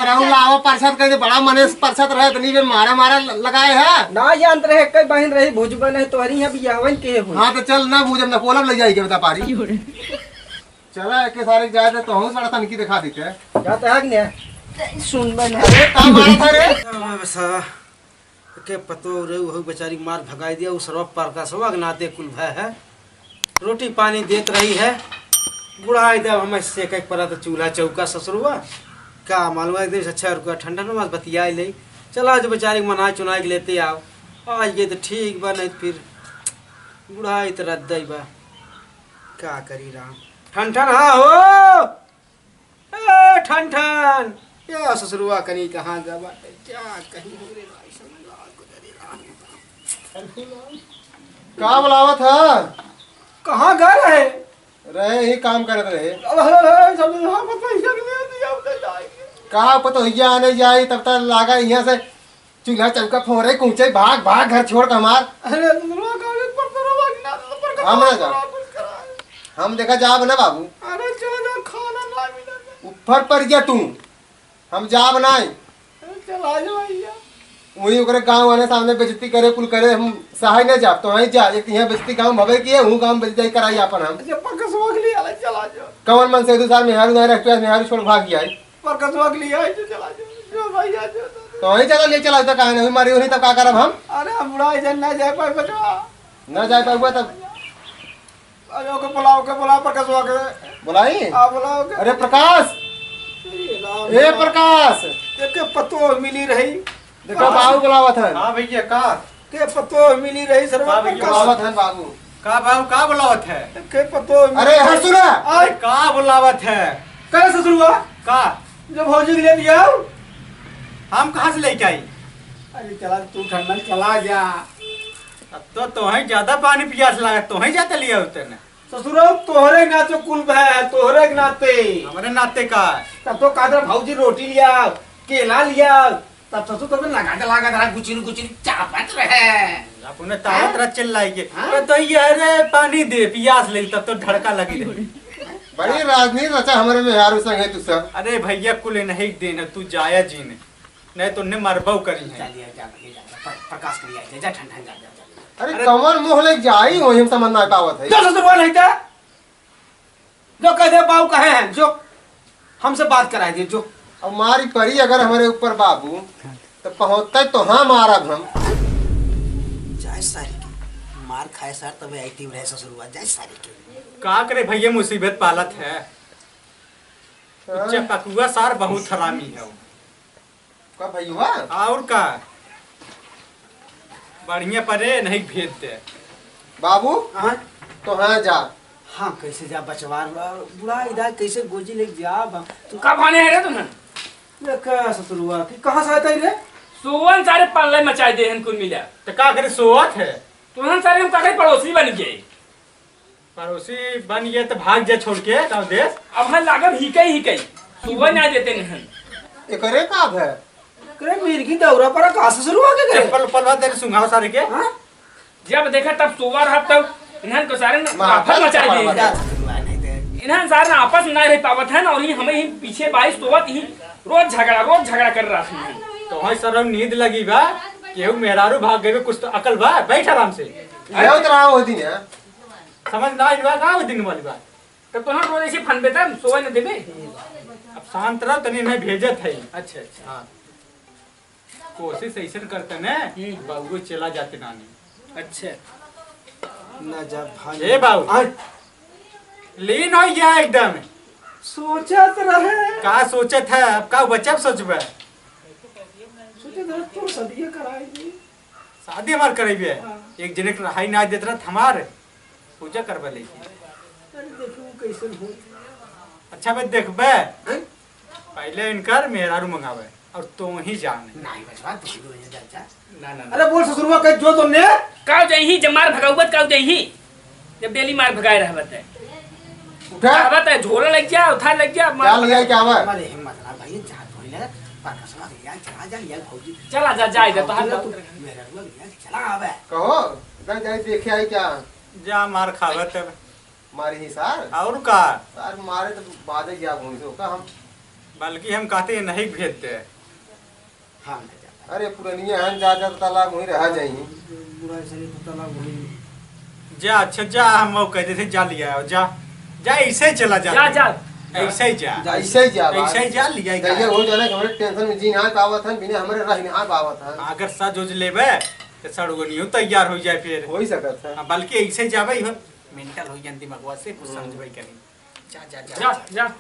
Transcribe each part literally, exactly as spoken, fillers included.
अरे लावा परसत कह दे, बड़ा मनेस परसत रहे, इतनी बेर मारा मारा ल-, लगाए है। ना जानत रहे, कई बहिन रही, भुजबे नहीं, तोहरी यहाँ बियाहवन के हुई। हाँ, तो चल ना भुजब ना, कोलम ले जाई के बता पारी। चला, एके सारे के जाए दे, तो हम सारा तनकी दिखा देते हैं। जाता है कि नहीं? सुन बे ना। अरे, का मारा था रे? बसा। के पतो रे, वहू बेचारी मार भगाई दिया, उ सरवा परकसवा के नाते कुल भय है। रोटी पानी देत रही है, बुढ़ाई दे हमें सेके के पड़ा तो चूल्हा चौका ससुरवा। का मालूम, एक दिन से अच्छा रुका ठंडा नमाज बतियाई ले। चला जो बेचारी के मनाई चुनाई के लेते आओ। आज ये तो ठीक बा, नहीं तो फिर बुढ़ाई तो रद्दई बा। का करी राम। ठन ठन, हाँ हो। ए, ठन ठन, या ससुरवा कनी कहाँ गवा? क्या कहीं हो रे भाई, समझ लो, आपको डरे राम। का बुलावत है? कहाँ गए रहे? रहे ही काम करत रहे। अब हम, हम, हम, हम, हम पैसा नहीं दिया, अब ले जाएंगे। का पता हुआ आने जाए, तब तक लागा यहाँ से चूल्हा चौका फोड़े, कूचे, भाग, भाग, घर छोड़ के हमार। अरे, दुआ का एक पर तो रोवा कि ना, तो पर का हम ना जाओ। कुछ करा। हम देखा जाब ना बाबू। अरे, चलो ना, खाना ना मिला। ऊपर पर गया तू, हम जाब ना। अरे, चल आ जाओ भैया। वही ओकरे गाँव वाले सामने बेइज्जती करे, कुल करे, हम सहाय ना जाब। तो वहीं जा, एक यहाँ बेइज्जती गाँव भवे की है, हूँ गाँव में बेइज्जती कराई अपन हम। अच्छा, परकसवा के लिए आला, चल आ जाओ। कौन मन से दो साल मेहारू ना रह, मेहारू छोड़ भाग गया है। परकसवा के लिए आई जो चला जो, जो भाई आ जो। तो वहीं चला ले चला, तो काहे नहीं मारी, वहीं तब का करब हम? अरे हम बुढ़ा इधर ना जाए पाए बचवा। ना जाए पाए तब? अरे ओके बुलाओ, ओके बुलाओ, परकसवा के। बुलाई? हाँ, बुलाओ के। अरे प्रकाश! ए राम, ए राम। प्रकाश! एके पतो मिली रही। देखा हाँ। बाबू बुलावत है। हाँ भैया, का? के पतो मिली रही सरवा का भैया? परकस। बुलावत है बाबू। का बाबू, का बुलावत है? के पतो मिली अरे, रही। हट सुना। आय। का बुलावत है? करे ससुरवा? का? जब भौजी के लिए दिया। हम कहाँ से लेके आई? अरे चला तू ठंडन चला जा। अब तो तोहे ज्यादा पानी पियास लागत, तोहे जाते लिया होते ना। ससुरवा तोहरे नाते कुल भय है, तोहरे के नाते। हमारे नाते का? तब तो कहत रहा भौजी रोटी लिया, केला लिया, तब ससुर तोहरे लगा के लागत रहा गुचिन गुचिन चापत रहे। अपने तावत हाँ? रहा चिल्लाई के, हाँ? "अरे तो ये रे पानी दे, पियास ले," तब तो ढड़का लगी रही। बड़ी राजनीति रचा हमारे मेहरारू संग है तू सब। अरे भैया कुल नहीं देन है, तू जाया जी ने, नहीं तो ने मरबऊ करी है। जा लिया, जा भैया, जा, जा, प्र-, प्रकाश के लिए जा, जा, ठंड, ठंड, जा, जा, जा। अरे अरे कमर मोह ले जाई, वही हम समझ ना पावत है। जो ससुर वो नहीं था, जो कह दे बाबू कहे हैं, जो हमसे बात कराए दे, जो। अब मारी परी अगर हमारे ऊपर बाबू, तो पहुँचते तो हाँ मारब हम। जाए सारी की, मार खाए सार तबे आई तीव्र है ससुरुआ, जाए सारी की। का करे भैया, मुसीबत पालत है। हाँ। चपकुआ सार बहुत हरामी है। का भैया? और का? बढ़िया परे नहीं भेज दे। बाबू, हाँ? तो हाँ जा। हाँ, कैसे जा बचवा? बुढ़ा इधर कैसे गोजी लेके जा? बा-, तू का भाने है रे तुम्हें? ये का ससुरुआ कि कहाँ से आता है रे? सोवन सारे पल्ले मचाए दे हन कुल मिला। तो का करे सोवत है? तुहन सारे हम का करे पड़ोसी बन गए। पड़ोसी बन गए तो भाग जा छोड़ के गाँव देश। अब हम लागब हिकई हिकई, सुबह ना देते नहन। एकरे का है? करे मिर्गी दौरा पर का ससुरुआ के करे? चप्पल उप्पल बा तेरे सुंघाव सारे के। हाँ? जब देखा तब सोवा रहा तब इन्हन को सारे ने माथा आफत मचा दी। चप्पल बा। इन्हन सारे ना आपस में ना रह पावत है ना, और ये हमें ही पीछे बाईस सोवत ही रोज झगड़ा, रोज झगड़ा कर रहा है। तो वही सर नींद लगी बा, केहू मेहरारू भाग गए, कुछ तो अकल बा, बैठ आराम से। यह तो रहा वो दिन है। समझ ना आइल बा, का वो दिन वाली बात? तब तो हम रोज ऐसे फन बेटा, सोवे न देबे। अब शांत रहो, तनी नहीं भेजत है। अच्छा, अच्छा। हाँ। कोशिश ऐसे करते ने, हम्म। बउआ चला जाते नानी। अच्छा। ना जा भाई। ए बाबू। आय। लीन हो गया एकदम। सोचत रहे। का सोचत है? अब का बच्चा सोचबे? सोचत रहे तो सदिया कराई दी। शादी हमार करेबे। हाँ। एक जने के रहाई ना देत रहत हमार, पूजा करबे लेके। अरे देखू कैसन हो। अच्छा बे देखबे। हैं? पहले इनकर मेहरारू मंगावे और तू ही जान। नहीं बचवा, तू ही जा, जा। ना, ना, ना। अरे बोल ससुरवा के जो तुमने। काव जइही, जब मार भगाउबत काव जइही? जब डेली मार भगाए रहबत है। उठा। कहबत है, झोला लग जा, उठा लग जा, मार क्या ले जाए, क्या हुआ? अरे हिम्मत ना भाई, जा धोई ले, परकसवा ले जा, चला जा, ले भौजी। चला जा, जा, इधर तो हाथ भौजी बात तू कर। मेहरारू ले जा, चला आवे। कहो, इधर जाए देखे आई क्या? जा मार खावे तब। मारी ही सार। और का? सार मारे तो बादे गया घूम से, का हम बल्कि हम कहते हैं, नहीं भेज दे। हाँ, ना जा। अरे, पुरनिया हन, जा, जा, तो तालाब वहीं रहा जाई। बुढ़ा शरीर तो तालाब वहीं। जा, अच्छा, जा, हम मौका देते, जा लिया आओ, जा। जा, ऐसे ही चला जा। जा, जा। ऐसे ही जा। जा, ऐसे ही जा, ऐसे ही जा, लिया जा। हो जाना कि हमरे टेंशन में जी ना पावत हन, बिना हमरे रह ना पावत हन। अगर सज उज लेबे, तो सड़ुगनियो तैयार हो जाए फिर। हो ही सकत है। हाँ, बल्कि ऐसे ही जाबे, इहो मेंटल हो जान दिमागवा से, कुछ समझबे करी। जा, जा, जा, जा, जा। जा।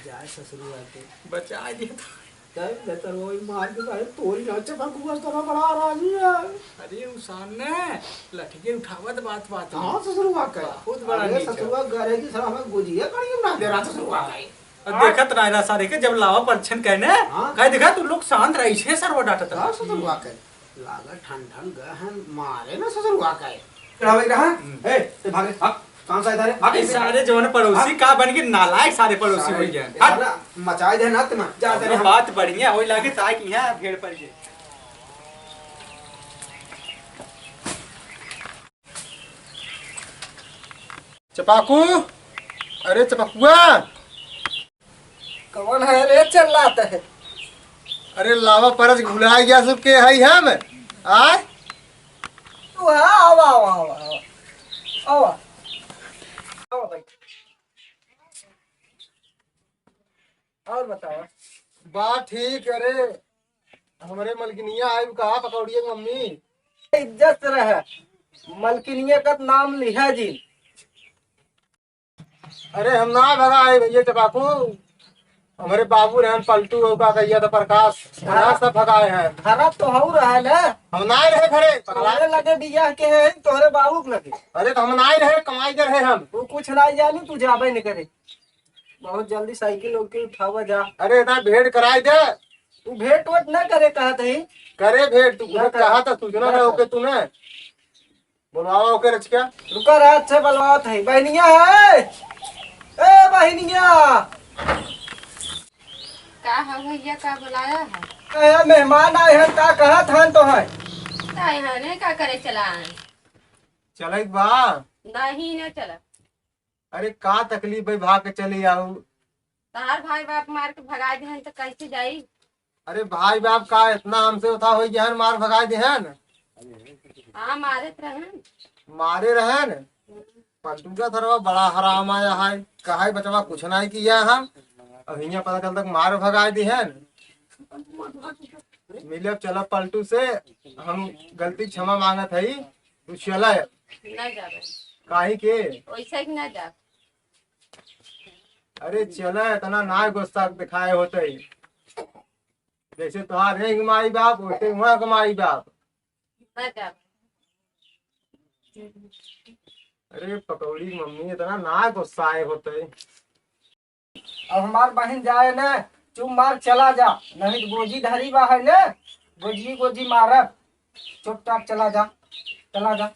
जाए ससुरवा के। बचा दिया था। तब बेहतर वही मार के सारे तोरी ना चपा कुआ तो बड़ा राजी है। अरे उ सामने लठिए उठावत बात बात में। हाँ, ससुरवा का। बहुत बड़ा अरे नीचा। ससुरवा गरे की सलाह में गोजिया कड़ी ना दे रहा ससुरवा का। अब देखत ना रहा सारे के जब लावा परीक्षण कहने। हाँ। कह देखा तू लोग शांत रही छे सरवा डांटत हाँ, रहा। ससुरवा का। लागल ठन ठन गहन मारे ना ससुरवा का। रहा भाई रहा। हम्म। ए, ए, भाग रे, भाग। कहाँ से आया था रे? भाग ए, रे। सारे जवन पड़ोसी भाग। का बन के नालायक सारे पड़ोसी सारे हो गए। साला मचाए दे ना तुम। जा, जा, कौनो हम बात बढ़िया होई लागे, ताकि यहाँ भेड़ पड़ जाए। चपाकू, अरे चपकुआ। कौन है रे चिल्लात है? अरे लावा परस भुला गया सब के है हम। आय? तू हाँ, आवा, आवा, आवा, आवा। आवा। आवा भाई। और बतावा। बा ठीक, अरे हमरे मलकिनिया आइब कहा पकौड़िया के मम्मी? इज्जत से रहे, मलकिनिया का नाम लिहा जी। अरे हम ना भगाए भैया चपाकू, हमरे बाबू रहन पलटू हो का कहिया था प्रकाश, हाँ। प्रकाश सब भगाए हैं। घरा तो हऊ रहे ले। हम ना रहे घरे, पगला। तोहरे लगे बियाह के है, तोहरे बाबू के लगे। अरे तो हम ना रहे, कमाई कर रहे हम। तू कुछ ना जानी, तू जाबे नहीं करे। बहुत जल्दी साइकिल उकिल उठावा जा। अरे इतना भेंट कराई दे। तू भेंट वेंट ना करे कहत ही। करे भेंट, तू ना कुछ करे। कहा था सूचना ना ना होके करे। तूने। बुलावा ओके रचिका। रुका रात से बलवात है। बहनिया है। ए बहनिया। का है भैया, का बुलाया है? ए, मेहमान आए हैं, का कहत हन तो है? का यहाँ ने का करे चला आए? चलत बा? नहीं, ना चला। अरे का तकलीफ है, भाग के चली आऊ। तहार भाई बाप मार के भगा देहन तो कैसे जाई? अरे भाई बाप का इतना हमसे उठा हो गया है, मार भगा देहन। हाँ, मारे तो रहन। मारे रहन। पलटू का थरवा बड़ा हराम आया है, कहे बचवा कुछ नहीं किया है। अब हियाँ पता चलता कि मार भगा देहन। मिले अब चला पलटू से, हम गलती क्षमा मांगत है, तू चला। ना जावे। काहे के? वैसे ही ना जा। अरे चला, इतना ना गुस्सा दिखाए होते। जैसे तोहार एक माई बाप, वैसे वहाँ के माई बाप। ना जा। अरे पकौड़ी की मम्मी, इतना ना गुस्साए होते। अब हमार बहिन जाए न, चुप मार चला जा, नहीं तो गोजी धरी बा है न, गोजी गोजी मारब। चुपचाप चला जा, चला जा।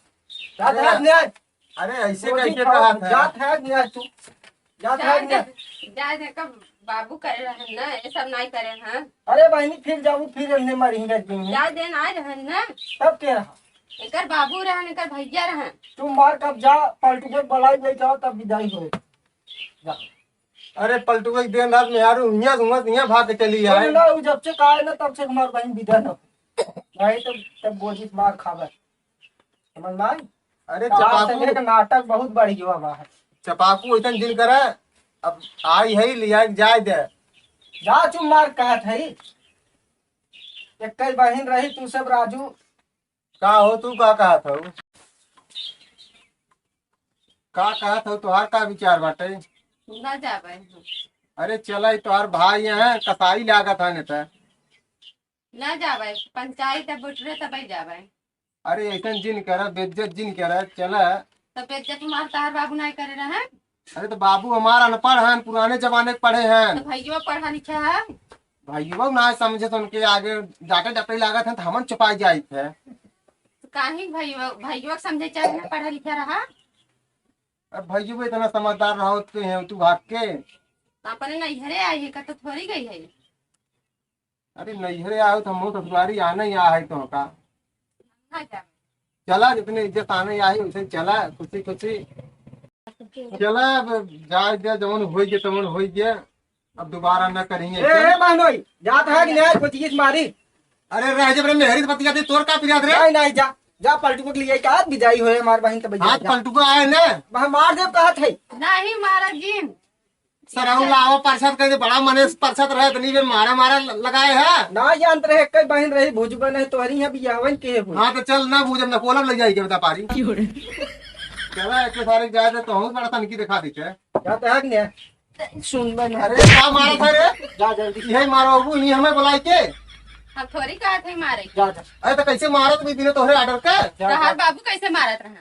जात अरे, है न्याय। अरे ऐसे गोजी कैसे खाओ, कहत है? जात है न्याय तू। जात है जाए दे, न्याय। जाए दे, कब बाबू करे रहन ना, ये सब नहीं करे हैं। अरे बहिनी, फिर जाऊ, फिर एन्ने मारी हिंगा के। जाए दे, ना रहन ना। तब के रहा? एकर बाबू रहन, एकर भैया रहन। तू मार कब जा, पलटू के बुलाई ले जाओ, तब विदाई होए। जा। अरे पलटू के दिन रात में यार, हियाँ से हुआँ से हियाँ भाग के चली अरे आए। ना, उ जब से का है ना, तब से हमार बहिन विदा ना हो। नहीं तो तब गोजी मार खावे। समझ में आई? अरे तार से चपाकू। एक नाटक बहुत बढ़िया बा है। चपाकू ऐसन जिन करे, अब आई है, लिया के जाए दे। जा चुप मार कहत है। एक ही बहिन रही तू सब राजू। का हो, तू का कहत हऊ? का कहत हऊ, तोहार का विचार बाटे? ना जाबे हम। अरे चला, ई तोहार भाई हैं, कसाई लागत है न त। ना जाबे, पंचायत अब बैठ रहे तबे जाबे। अरे ऐसन जिन करा, बेइज्जत जिन करा, चला। तो बेइज्जत हमार तार बाबू नहीं करे रहे। अरे तो बाबू हमार अनपढ़ हैं, पुराने जमाने के पढ़े हैं। तो भैया पढ़ा लिखा है। भैया ना समझे तो उनके आगे डांटे डपटे लागत हैं तो हमन चुपाई जाइत है। तो काहे भैया, भैया के समझे चाहे ना पढ़ा लिखा रहा। अब भैया इतना समझदार रहो तो हैं तू भाग के। तो अपने नैहरे आई है, कतो थोड़ी गई है। अरे नैहरे आओ तो हम ससुरारी आने ही आ है तो का। ना जा। चला, जितने इज्जत आने आई, उसे चला, खुशी खुशी। चला, अब जाए दे, जवन होई गया, तवन होई गया, अब दोबारा न करेंगे ए, ऐसा। ए, बहनोई, जात है कि नहीं? कोई चीज मारी। अरे, रह जब रे, मेहरी से बतिया दी, तोर का पिरियात रे? नहीं, नहीं, जा, जा, पलटू को लिए का विदाई होए, हमार बहन तो भैया, हाँ, जा। पलटू को आए ना। वहाँ मार देव, कहत है। नहीं, मारा जिन। सरऊ लावा परछत कर दे, बड़ा मने परछत रहे, इतनी बेर मारा मारा ल-, लगाए है। ना जानत रहे, कई बहन रही, भुजबन है, तोहरी यहाँ बियाहवन के है। हाँ, तो चल ना भुजब ना, कोलम ले जाई के बता पारी। क्यों रे? चला, एक सारे जाए तो तोहूँ बड़ा तनकी दिखा दीते। जा तो हक ने। सुन बन। अरे, का मारा था रे? जा जल्दी। यही मारो बाबू, यही हमें बुलाई के। हम थोड़ी कहा थे मारे के। जा, जा। अरे, तो कैसे मारत भी बिना तोहरे order के? जा, तोहार जा। बाबू कैसे मारत रहा?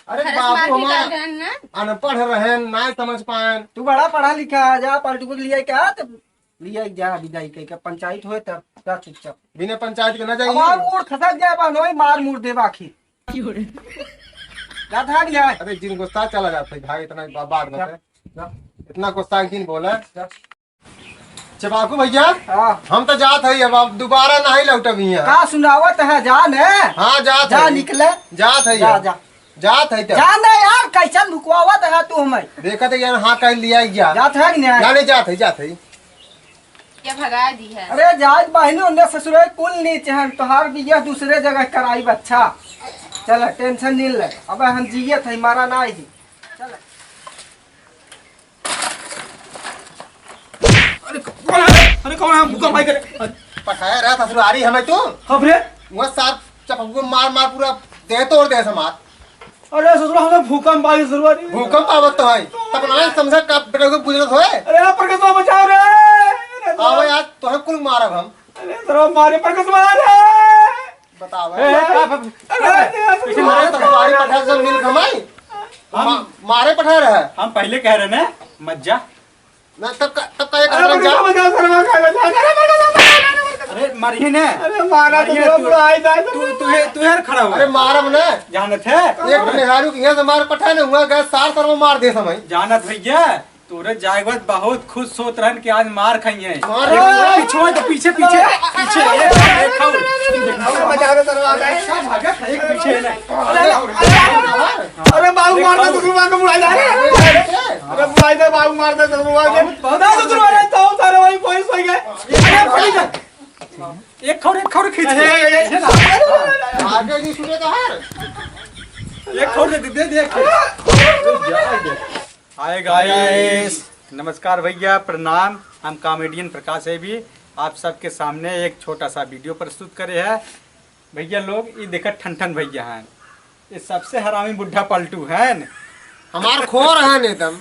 अरे खरस बाबू, मार के हमार डाल देहन ना। अनपढ़ रहेन, ना समझ पाएन। तू बड़ा पढ़ा लिखा है, जा पलटू को लिया क्या? तो लिया जा विदाई कह के, पंचायत होए तब जा चुपचाप। बिना पंचायत के ना जाइए। अब और मूड खसक जाए बा, नोई मार मूड देबा आखिर। क्यों रे? जा भाग ले। अरे जिन गुस्सा चला जाता है भाई, इतना बा-, बात जा, बता। जा। इतना गुस्सा एक दिन बोला। जा। चपाकू भैया, हाँ। हम तो जात हई, अब आप दोबारा नहीं लौटब हियाँ। का सुनावत है, जा ने। हाँ, जात जा, हई। निकले। जात हई जा, अब। जा। जात हई तब। जा ने यार, कैसन भुकवावत है तू हमें? देखत है यार, हाँ, कह लिया ही जा। जात है कि नहीं? जाने जात हई, जात हई। क्या भगा दी है? अरे जात बहिनी, उन्ने ससुरे कुल नीच हन, तोहार बियाह दूसरे जगह कराई बच्चा। चल, tension नहीं ले, अब हम जियत हई, मरा ना ही। चल। अरे कौन है? अरे कौन है? भूकंप आई करे। पठाया रहा ससुरारी हमें तू। खबरे? वह साथ चपक मार मार पूरा देह तोड़ दे समार। अरे ससुरा, हमें भूकंप आई ससुरारी। भूकंप आवत तो है। तब ना समझा का बेटा को बुझत होए। अरे प्रकाश बचाओ रे। अरे आओ यार, तोहे कुल मारब हम। अरे ससुरा मारे प्रकाश मारे। बताओ। ए, ए, का, का, अरे, का, अरे, कैसे मारे? मारे तो तुम्हारी पठार से मिल खमाई। हम मा-, मारे पठार है। हम पहिले कह रहे ना, मत जा। ना, तब का, तब का ये अरे, करना जा। अरे, मत जा, सर, मत जा, सर, मत जा। अरे, मरिए ना। अरे, मारा तो मरिए पूरा तू। बुढ़ाई जाए तो। तू, तू है, तू है खड़ा हुआ। अरे, मारब ना। जानत है? एक मेहरारू के यहाँ से मार पठार ना हुआ, गए सार सर में मार दे समय। जानत भैया, तोरे जाए के बाद बहुत खुश होत रहन कि आज मार खाइए। मार एक खाइए। पीछे, तो पीछे, पीछे, पीछे, एक, एक खाओ। अरे, बजा दे दरवाजा। अच्छा, भागा, एक पीछे है ना। अरे, अरे, अरे, बाबू मार दे, ससुर मार के बुलाई जा रहे। अरे, बुलाई दे, बाबू मार दे, ससुर मार दे। बहुत, बहुत ना, ससुर मार दे, तो सारे वही पुलिस हो गए। अरे, पकड़ जा। एक खाओ, एक खाओ, खींच। अरे, अरे, अरे। आगे नहीं सुने तो हर। एक खाओ, दे, दे, दे, एक खाओ। हाय गाइस, नमस्कार भैया, प्रणाम। हम कॉमेडियन प्रकाश है भी आप सबके सामने एक छोटा सा वीडियो प्रस्तुत करे है। भैया लोग, ये देखा ठन ठन भैया हैं, ये सबसे हरामी बुढ़ा पलटू हैं। हमार खोर हैं एकदम।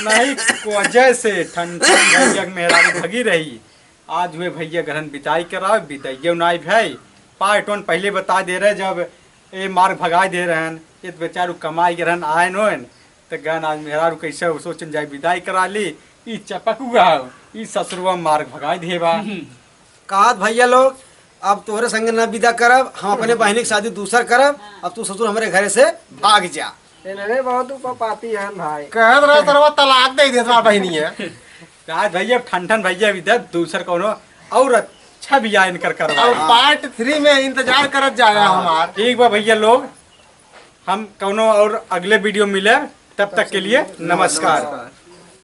नहीं, वजह से ठन ठन भैया के मेहरारू भगी रही। आज हुए भैया घरन बिदाई कराओ, बिदाइयो नाई भाई। पार्ट वन पहिले बता दे रहे, जब ए मार भगाए दे रहन, ये तो बेचारू कमाई के रहन, आए नोन, तो गन आज मेहरारू कैसे सोचन जाए बिदाई करा ली, ई चपकुआ हो, ई ससुरवा मार भगाए देबा। कहत भैया लोग, अब तोहरे संगे न विदा करब, हम अपने बहिनी के शादी दूसर करब, अब तू ससुर हमरे घरे से भाग जा। इन्हने बहुत उपपाती हैं भाई। कहत रहा सरवा तलाक दे देत बा बहिनी है। आज भैया ठन ठन भैया भी दे दूसर कौनो और अच्छा बियाह इनकर करवा। अब पार्ट थ्री में इंतजार करत जाया हाँ, हमार। ठीक बा भैया लोग, हम कौनो और अगले वीडियो मिले, तब तक के लिए नमस्कार।